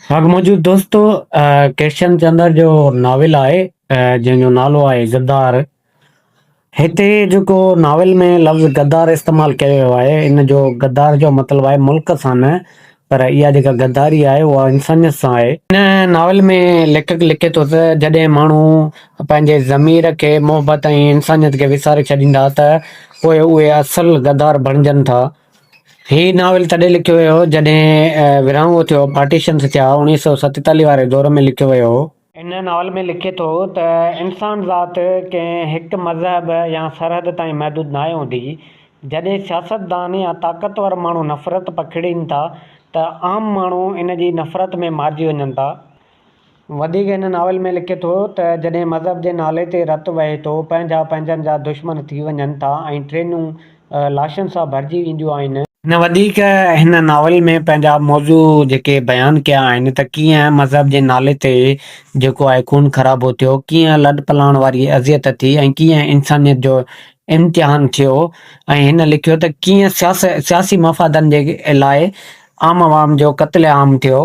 حق موجود دوستو ڪرشن چندر جو ناول آهي جنهن جو نالو آهي غدار هتي جيڪو ناول ۾ لفظ غدار استعمال ڪيو ويو آهي ان جو غدار جو مطلب آهي ملڪ سان نه پر اها جيڪا غداري آهي اها انسانيت سان آهي. هن ناول ۾ ليکڪ لکي ٿو ته جڏهن ماڻهو پنهنجي ضمير کي محبت ۽ انسانيت کي وساري ڇڏيندا ته پوء اهي اصل غدار بڻجن ٿا. هي ناول تڏهن لکيو ويو هو جڏهن ورهاڱو ٿيو، Partitions ٿيا، 1947 واري دور ۾ لکيو ويو هو. ان ناول ۾ لکي ٿو ته انسان ذات ڪنهن هڪ مذهب يا سرحد تائين محدود ناهي هوندي. جڏهن سياستدان يا طاقتور ماڻهو نفرت پکيڙين ٿا ته عام ماڻهو ان جي نفرت ۾ مارجي وڃن ٿا. وڌيڪ هن ناول ۾ لکي ٿو ته جڏهن مذهب جي نالي تي رت وهي ٿو، پنهنجا پنهنجن جا دشمن ٿي وڃن ٿا ۽ ٽرينون لاشن سان ڀرجي وينديون آهن. هن وڌيڪ هن ناول ۾ پنهنجا موضوع جيڪي بيان ڪيا آهن ته ڪيئن مذهب جي نالي تي جيڪو آهي خون خرابو ٿيو، ڪيئن لڏپلاڻ واري اذيت ٿي ۽ ڪيئن انسانيت جو امتحان ٿيو ۽ هن لکيو ته ڪيئن سياسي مفادن جي لاء عام عوام جو قتل عام ٿيو.